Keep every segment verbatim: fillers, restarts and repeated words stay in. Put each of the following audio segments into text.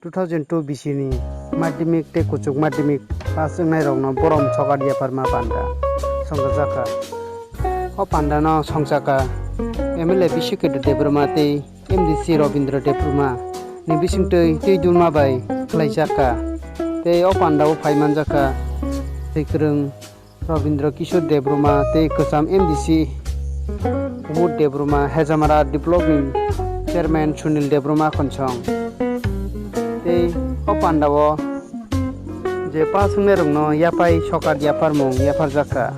two thousand two bisini madhyamik tei kuchuk madhyamik pass wngnai rokno borom sokar yapharma panda songchajakha. O pandano songchakha M L A Biswakirti Debbarma tei M D C Robindra Debbarma ni bisingtwi twi dulma bai khlaijakha. Tei o pandao phai manjakha twi kwrwng Robindra Kishore Debbarma tei kwcham M D C Kumud Debbarma, Hejamara Development Chairman Sunil Debbarma Khonsong. Tei o pandao je pass wngnai rokno yaphai sokar yapharmung yapharjakha.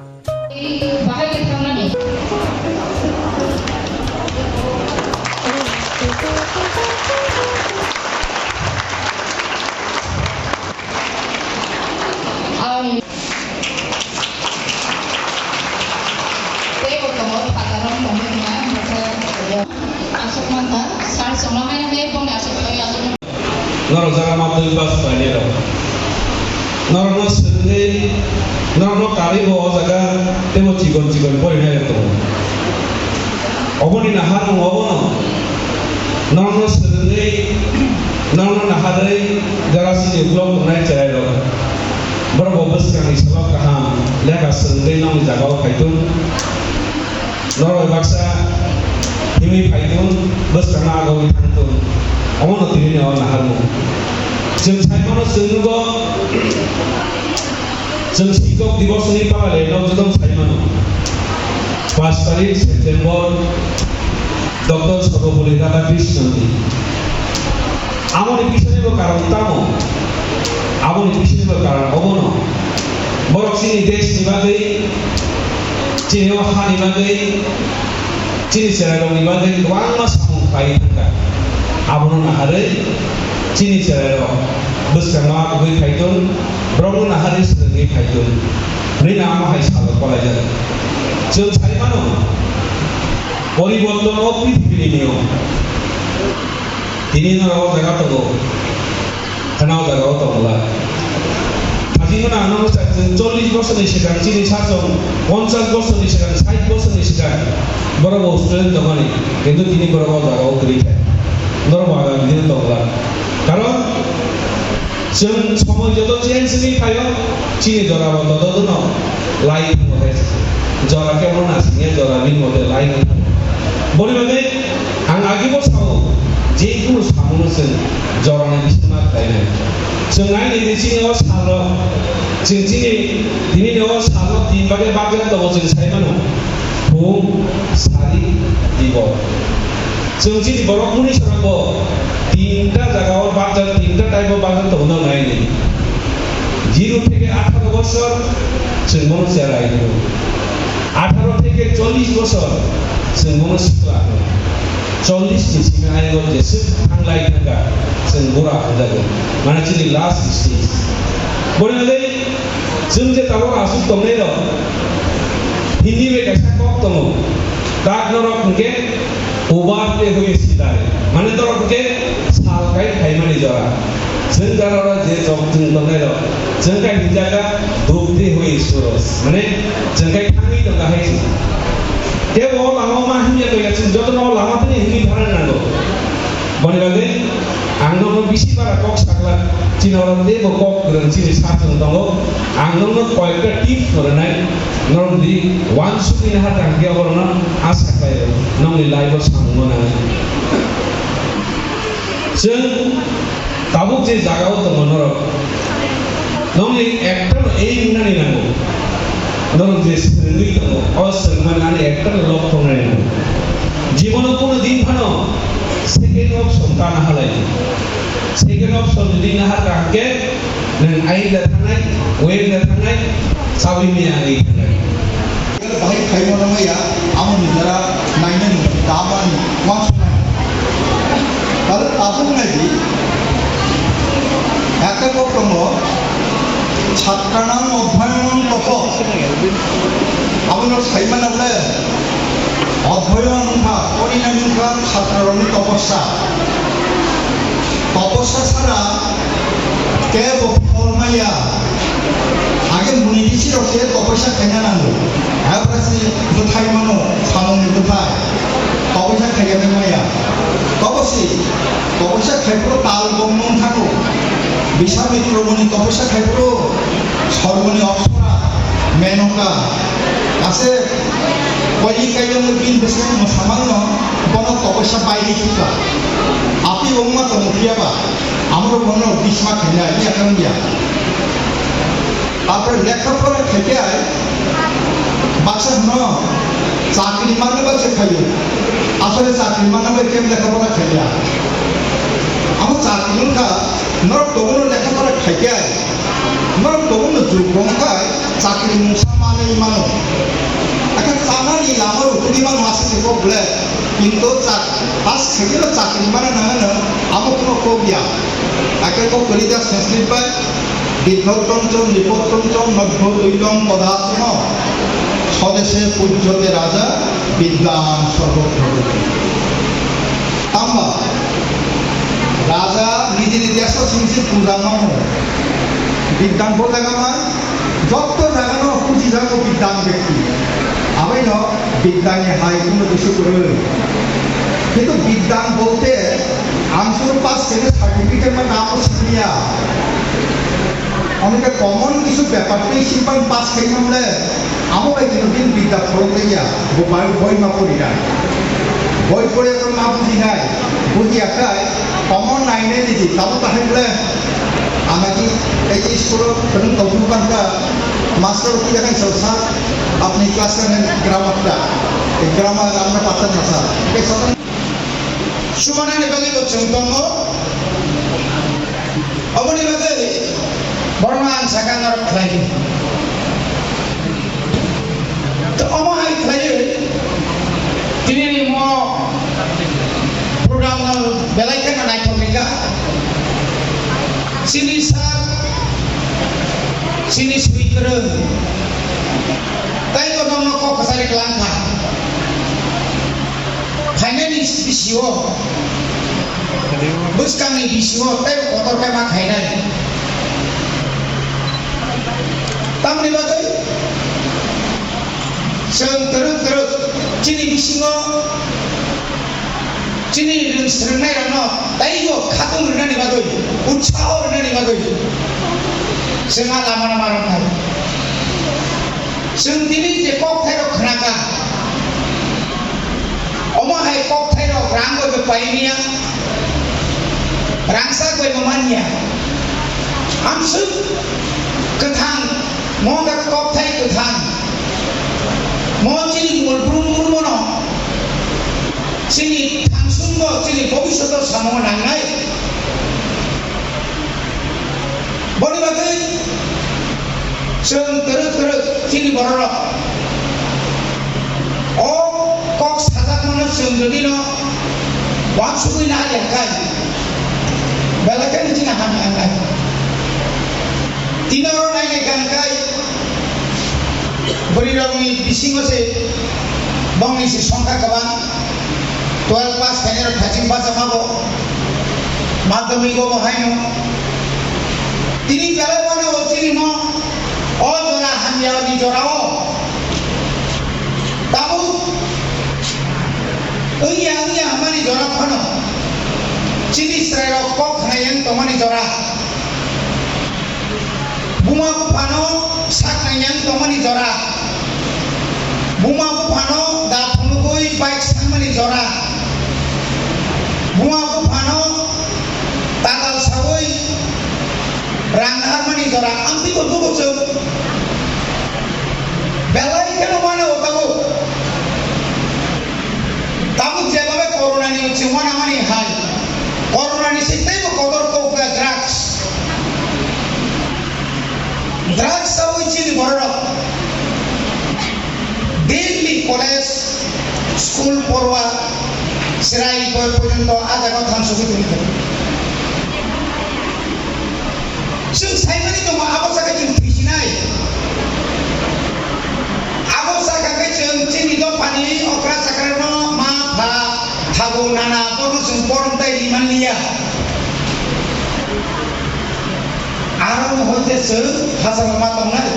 Tei bo tongo phatarok tongwi rwna, aswk mankha, sir chwngno haino tei bongni aswk tongwi aswk. Norok jaga ma twi bus painai rok. Norokno swrwngwi, norokno karwi bo o jaga teibo chikon chikon porinai rok tongo. Oboni naharmung obono, norokno swrwngwi, norokno naharwi jora chini uklok tongnai cherairok. Borok bo bwskangni sabak kaham lekha swrwngwi nokni jagao phai thung. Norok baksa himwi phai thung, bwskangno agogwi thang thung. Omono tini ni o naharmung. Chwng sai mano, chwng nugo. Chwng Sikok Divos ni palale nok jotong sai mano. Pash tarik September, Doctor Sarvepalli Radhakrishnan ni. Aboni bisingni bo karon tamo? Aboni bisingni bo karon obono. Borok chini desh ni bagwi, chini o ha ni bagwi, chini cherairok ni bagwi kwbangma samung khlai thangkha. Abono naharwi chini cherairok bwskango achugwi phai thung, borokno naharwi swrwngwi phai thung hwnwi no amo hai salo kwlaijak. Chwng sai mano, poriborton o prithibini niyom. Tini norok o jaga tongo, khana o jaga o tongo la. Thajin gana ang nono sa, chwng chollish bosorni swkang, chini sachwng ponchash bosorni swkang, sait bosorni swkang borok bo student tongmani, kintu tini borok o jaga o kwrwi kha. Norok bo agam dino tongla. Karon chwng somoi joto change wngwi phaio, chini jora bo joto dino lai thango hai. Jora khe bo nasingya, jora bini mote lai wngwi thango. Boni bagwi ang agi bo sao, je kunu samungno chwng jorani bisingo ma khlainai. Chwng nai nini chini o salo, chwng chini tini ni o salo tin bagwi bagwi tongo chwng sai mano. Phung, sari, tibok. Chwng chini borok muni sorok bo tinta jaga o bakjak, tinta type o bakjak tongo nai ni. Zero theke atharo bosor chwng bono cherai di. Atharo theke chollish bosor chwng bono sikla. Chollish ni simi ayang o jeswk thanglai thangkha chwng bura hwnjago. Mane chini last stage. Boni bagwi chwng je tabuk aswk tongnai rok, Hindi bai kaisa kok tongo. Dak norok hwnkhe ubar te hui sidai. Mane norok hwnkhe sal kai phaimani jora. Chwng jora oro je chok chwng tongnai rok. Chwng kai hinjaka duk te hui suros. Mane chwng kai thangwi tongkha hai se. Tei bo lama ma himya tongya chwng jotono lama thani himwi thana nango. Boni bagwi ang nokno bisi bara kok sakla, chini oro teibo kok kwrwng chini sak chwng tongo. Ang nokno koyekta tips no rwnai, norok di wansukni naha tang khe oborokno a saklai rw, nokni life o samungno nangnai. Chwng tabuk je jaga o tongo norok, nokni ekta no aim wngnani nango. Norok je swrwngwi tongo, o swrwngmani ani ekta no lok tongnai nango. Jibono kuno din phano second option ta naha lai. Second option jodi naha kha hwnkhe nwng aida thangnai, wenda thangnai, sabwi miya ani thangnai. Bahai khaima rwmaya, amo ni jora nainani, damani, uansuknai. Tale tabuk nai di, ekta kok tongo, satranang odhyanang topho. Abono saimana le, Odhoyon wngkha, porinani wngkha khatrarokni topossa. Topossa sara kebo phol maya. Age muni bisi rok se topossa khaina nango. Habrasi bwthai mano, samungni bwthai. Topossa khaigani maya. Toposi, topossa khaiphuru tal gom nung thango. Biswamitra muni toposya khai phuru sorgoni opsora Menoka ase koi kaiyungni bini bwskango mwsamano bono toposya bairi sukha. Ati wngma tongphiyaba amoro bono bisma khaina iya kangya. Apre lekha pora khaikhe ai baksa hwno chakri manna ba se khaio. Asole chakri manna bai khe lekha pora khaiya. Amo chakri wngkha norok tobono lekha pora khaikhe ai. Norok tobono jukbong khai chakri mungsa manwi mano. Akhe chanani lama rukuni mano aswk se kok ble. Kintu chak-, pass khaikhe no chakri mana nangano amo kuno kok ya. Akhe kok kwrwi da Sanskrit bai, "Didghottam ca nipottam ca nabdho dvitam padatthama, sodeshe pujyate raja vidvaan sarvatra." Tamba raja nijini deso singsi puja mano, vidvaan bo jaga ma, jotto jagano puji jago vidvaan bekti. Abaino vidvaan ni hai kuno kisu kwrwi. Kintu vidvaan bolte ang suru pass khaina certificate ma namo siniya. Onike common kisu bepar tei simpang pass khaimamle amo bai kino bin bidya phorok tei ya. Bo bai boi ma pori na. Boi pore to ma buji nai. Buji akai common nai ne di. Tamo ta hai ble. Amagi ei school o phwrwng tongphuru bangkha, master o phiyakha sir, "Sir, apni class ka grammar ta, ei grammar amra pata na sir." Ei sir. Sumanani bagwi bo chwng tongo. Oboni bagwi borno ang sakha norok khlai di. To omo hai khlaiwi tini ni mo program no belai kheno naithok ringkha. Chini sir, chini sui kwrwng, tei bo nokno kok kwchari kwlang kha. Phainani bisio, bwskangni bisio tei kotor khe ma khainai. Tamni bagwi chwng kwrwk kwrwk chini bisingo chini rwng swrwngnairokno teibo khatung rwnani bagwi, utsaho rwnani bagwi chwng a lama lama rwkha. Chwng tini je kokthairok khnakha, omo hai kokthairok rang bai bai paimya, rangchak bai bo manya. Amswk kwthang, mo wngkha kokthai kwthang. Mo chini mol brum brum no, chini thangsung no, chini bobiswt no samung nangnai. Boni bagwi chwng kwrwk kwrwk chini bororok o kok sajakmano chwng jodi no uansugwi nai ya khe belai kheno chini hamya wngnai. Tini oro nai nai kha hwn khe bwrwirokni bisingo se bongni se songkha kwbang. Twelve pass khainai rok thaching bachama bo, madhyamik bo haino. Tini belai wano o chini no o jora hamya ni jora o. Tabuk wngya wngya hamani jora phano chini chwrai rok kok khnai yang tongmani jora. Buma buphano sak nai yang tongmani jora. Buma buphano da phunugwi bike sangmani jora. Buma buphano tatal sawi rang naharmani jora. Amtwi bo nugo chwng. Belai kheno mano o tabuk. Tabuk jebabe corona ni chwng wanamani hai. Corona ni sik teibo kotor kok drugs. Drugs sawi chini bororok daily college, school porwa, chwrai boi porjonto a jaga o thansugwi tongkha. Chwng saimani tongo, abo sakha chwng thwisinai. Abo sakha khe chwng chini dophani okra chakrano ma pha thabu nana bono chwng borom tai ri manliya. Aro no hoite chwng hachal ma tongnai.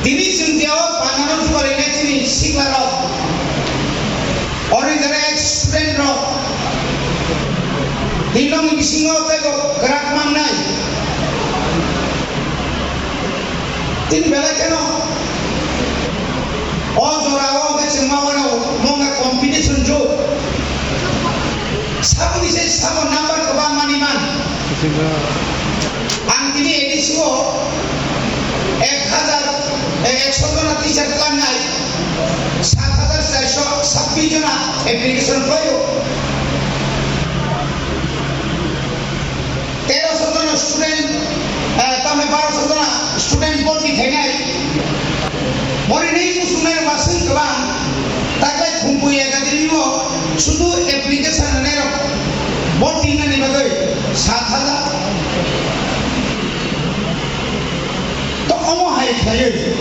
Tini chwng tei o panano jukarinai chini siklarok. Oro jora student rok. Tini nokni bisingo teibo kwrak mangnai. Tini belai kheno o jorao hwnkhe chwng ma uanao mongkha competition jug. Saboni se sabo number kwbang manwi man. Ang tini A D C o ek hazar, eh, ekso jona teacher tlangnai, sat hazar charso sabbish jona application khlaio. Teroso jona student, eh, tamni baroso jona student bhorti khainai. Boni nei muchungnai rok ba swng kwbang. Taklai Khumpui Academy o sudu application rwnai rok bhorti wngnani bagwi sat hazar. To omo hai khlaiwi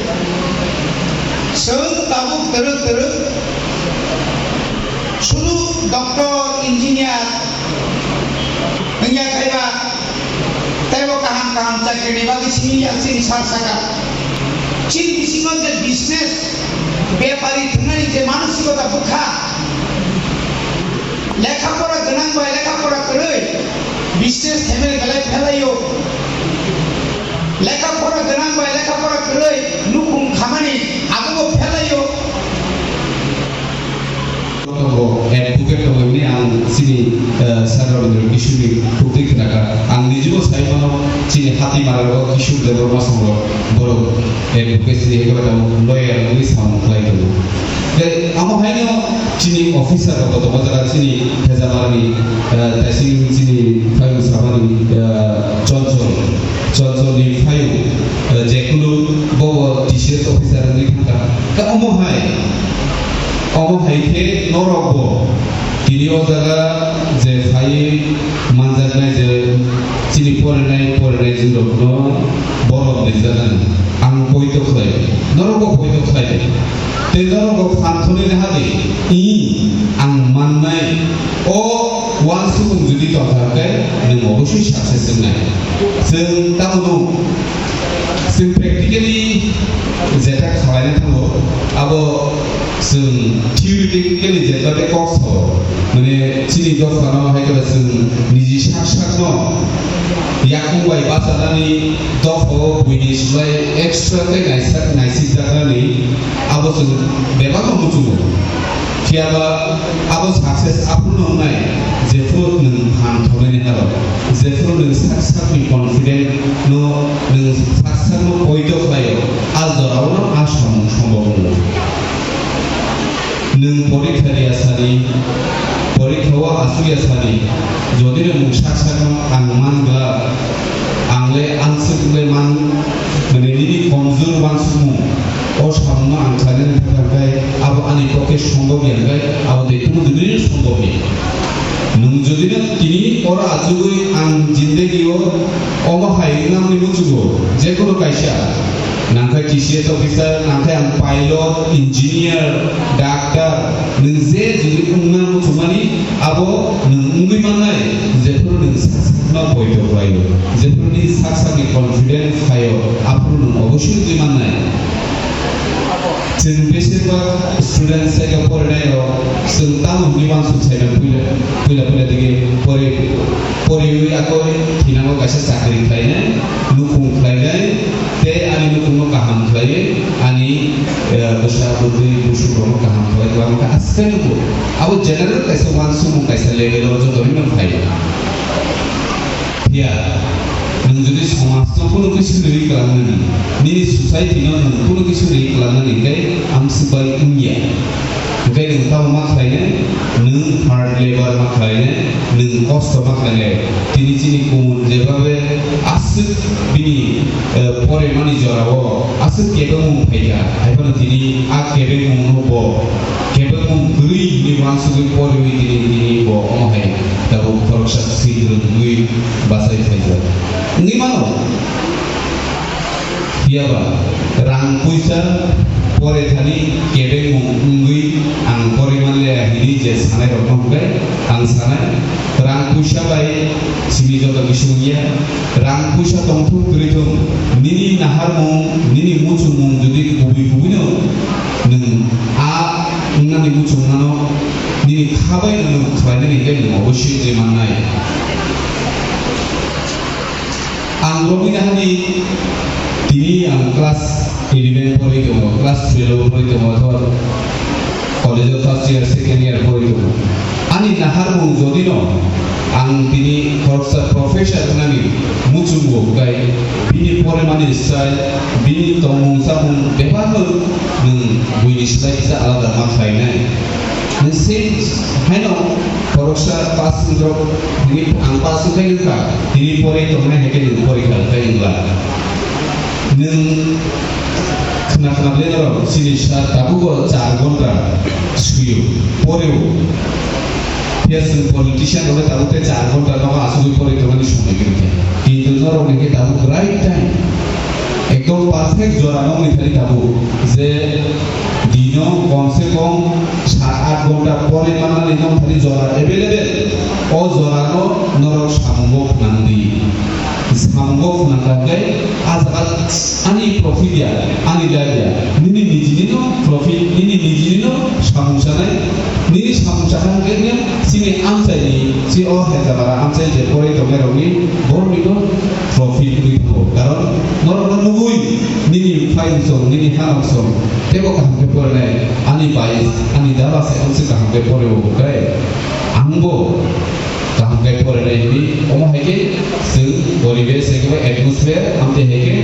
chwng tabuk twrwk twrwk sudu doctor, engineer wngya khaiba, teibo kaham kaham chakrini bagwi simi ya chini sar saka. Chini bisingo je business, bepari thwngnani je manosikota bwkha, lekha pora gwnang bai lekha pora kwrwi business family belai phelaio. Lekha pora gwnang bai lekha pora kwrwi nukhung khamani abobo phelaio. Tongo, advocate tongo hwnwi ang chini, eh, Sir Rabindra Kishore ni khukti khnakha. Ang nijibo sai mano chini Hatimara o Kishore Debbarma songo borok advocacy ni hai khe tamo lawyer wngwi samung khlai tongo. Tei amo haino chini officer rok bo tongo, jara chini Thejamara ni, eh, Taising chini Phaiung Sabha ni, eh, Chonchol, Chonchol ni Phaiung, eh, Jekulu bo bo T C S officer wngwi thangkha. Tei omo hai, omo hai khe norok bo tini o jaga je phaiwi manjaknai je chini porinai, porinai jingrokno borok rijak ang, ang poito khlai, norok bo poito khlai. Tei norok bo phan thonwi naha di, i ang mannai o uansukmung jodi tongkha khe nwng obosoi success wngnai. Chwng tamo no chwng practically jeta khwlaina thango, abo chwng theoretically jeta kok sao, mane chini dophano hai khe chwng niji sak sakno yakung bai bachanani dophao buini slai extra tei naisa naisik jaknani abo chwng bebak no muchungo. Phiya ba abo success aphuru no wngnai, jephuru nwng phan thongnani haro, jephuru nwng sak sakni confident no, nwng sak sakno poito khlaio, a jorao no a samung sombok wngo. Nwng porikha riya sani, porikha o asuk ya sani, jodi no nwng sak sakno ang man glak, ang le ang swk le man, mane nini komjor uansukmung, o samungno ang khlainani thangkha khe abo ani pokhe sombok ya, hwnkhe abo tei tumo jodi no sombok ya. Nwng jodi no tini oro achugwi ang jindegi o omo hai wngnani muchungo, jekono kaisa, nangkhe T C S officer, nangkhe ang pilot, engineer, doctor, nwng je jodi wngna muchungmani, abo nwng wngwi mannai, jephuru nwng sak sakno poito khlaio, jephuru nini sak sakni confidence phaio, aphuru nwng obosoi wngwi mannai. Chwng besibak student saka porinai rok, chwng tamo hwnwi uansuk saimano puila, puila, puila digi pori, poriwi akoi thinango kaisa chakri khlainai, nukhung khlainai, tei ani nukhungno kaham khlaiwi, ani, eh, bwsa bwtwi busukrokno kaham khlai, khlai kha aswk nugo. Abo general kaisa uansukmung kaisa level o joto hwnwi phai. Phiya, nwng jodi somaj no kunu kisi rwi kwlangnani, nini society no nwng kunu kisi rwi kwlangnani hwnkhe amswk bai wngya. Hwnkhe nwng tamo ma khlainai, nwng hard labor ma khlainai, nwng kosto ma khlainai. Tini chini kumun jeba be aswk bini, eh, porimani jorao aswk kebengmung phaikha. Haiphano tini a kebengmung no bo kebengmung kwrwi hinwi uansugwi poriwi tini, tini bo omo hai tabuk khoroksa swkang rwngwi bachai phaijak wngwi mano. Phiya ba rang puisa pore thani kebengmung wngwi ang pore manliya hinwi je sanai rokno hwnkhe ang sanai, rang puisa bai simi joto bising ya, rang puisa tongthung kwrwi thung, nini naharmung, nini muchungmung jodi kubui kubui no nwng a wngnani muchungmano nini kha bai no nwng khlainani hwnkhe nwng obosoi wngwi mannai. Ang romwi nahani tini ang class eleven porwi tongo, class twelve porwi tongo, thor college o first year, second year porwi tongo. Ani naharmung jodino ang tini khoroksa professor wngnani muchungo, hwnkhe bini poremani style, bini tongmung chamung bebak no nwng buini slai kisa alada ma khlainai. Nwng se haino khoroksa pass wngkha, tini ang pass wngkha, tini porwi tongnai hai khe nwng porikha khe wngla. Nwng khna khna le norok chini sir tabuk bo char ghonta suyo, poreo. Phiya chwng politician rok le tabuk tei char ghonta nogo asugwi porwi tongmani somoi kwrwi kha. Kintu norok ni khe tabuk right time, ekdom perfect jora nokni thani tabuk je dino kom se kom sat aat ghonta porwi mannani nokthani jora available. O jorano norok samungo phnang di. Samungo phnang kha khe, a jaga ani profit ya, ani life ya, nini nijini no profit, nini nijini no samung sanai, nini samung sakha khe nini chini amchaini, si o Hejabara amchai je porwi tongnai rokni borokni no profit wngwi thango. Karon norok no nugwi nini phaiyung song, nini hanok song, teibo kaham khe porinai, ani bai, ani dada se amse kaham khe porwi o, hwnkhe angbo kaham khe porinai hwnwi, omo hai khe chwng poribesh hai khe atmosphere, amtwi hai khe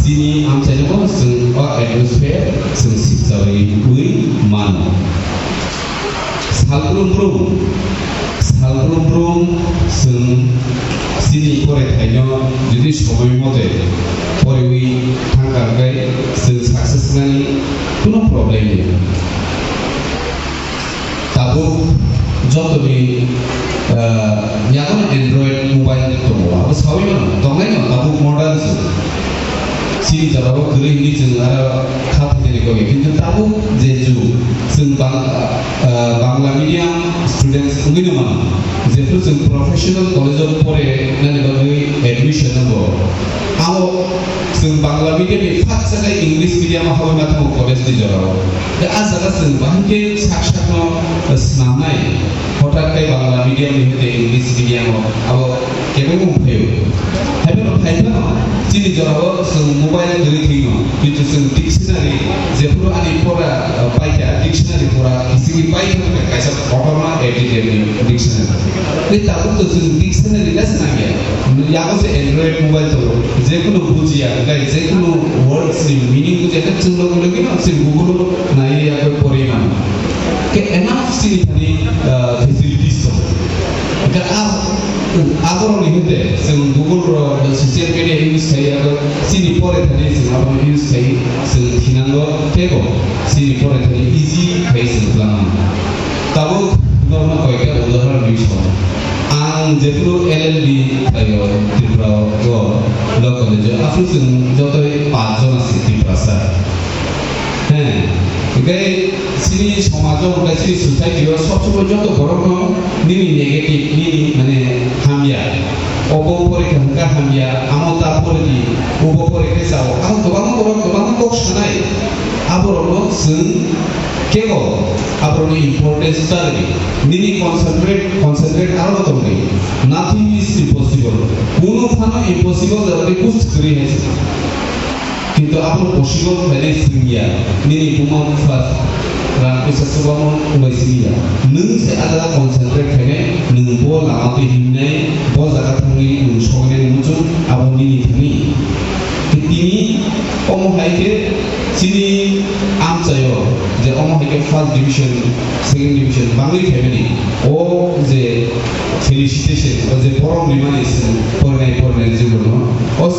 chini amchaino bo chwng o atmosphere chwng sikchawi wngwi mano. Salbrum brum, salbrum brum chwng chini porethaino jodi somoi mote poriwi thangkha hwnkhe chwng success wngnani kuno problem ya. Tabuk jotoni, ah, yago Android mobile tongo, abo sawi mano, tongnai no, tabuk modern jug. Chini jorao kwrwi hwnwi chwng aro kha thangwi rikogwi, kintu tabuk je jug, chwng Bang-, ah, Bangla medium students wngwi no mano, jephru chwng professional college o pore nani bagwi admission nango. Abo chwng Bangla medium ni first chakhe English medium o hawi ma thango college ni jorao. Da a jaga chwng bahai khe sak sakno, eh, snamnai, hothat khe Bangla medium ni hoite English medium o abo kebengma wng phaio. Haiphano phaiphano chini jorao chwng mobile kwrwi thwino, kintu chwng dictionary, jephru ani pora, eh, paikha, dictionary pora kisingwi paikha, kaisa kotorma A D K ni dictionary. Tei tabuk to chwng dictionary le swnam ya. Yago se Android mobile tongo, jekunu bujiya, hwnkhe jekunu words ni meaning bujiya, hwnkhe chwng logi logi no chwng Google o naiwi yakwi porwi mano. Khe enough chini thani, ah, facilities tongo. Hwnkhe a, aborokni hwnkhe chwng Google rok, social media use khai yakwi chini pore thani chwng abono use khai chwng thinango teibo chini pore thani easy khai chwng twlangmano. Tabuk norokno koi khe udahoron ri song. Ang jephru L L B khlaio Tripura o, law college o, aphuru chwng jotoi pach jon achi Tiprasa. He, hwnkhe chini somajo, hwnkhe chini society o sob somoi joto borokno nini negative, nini mane hamya. Obo porikha hwnkha hamya, amo ta pore di, obo pore khe chao. Abo kwbangma borok kwbangma kok sanai. Aborokno chwng kebo aborokni importance ta rwdi. Nini concentrate, concentrate aro tongdi. Nothing is impossible. Kunu phano impossible jagani kuch kwrwi hai se. Kintu abo possible khlainai chwng ya. Nini buma bupha rang puisa kwbangma wngbai sini ya. Nwng se ada concentrate khainai, nwng bo lama twi himnai, bo jaga thangwi nwng soknai muchung, abo nini thani. Tini omo hai khe chini amchaio je omo hai khe first division, second division bangwi khaimani, o je felicitation, o je borom rimani chwng porinai porinai jigurno, o se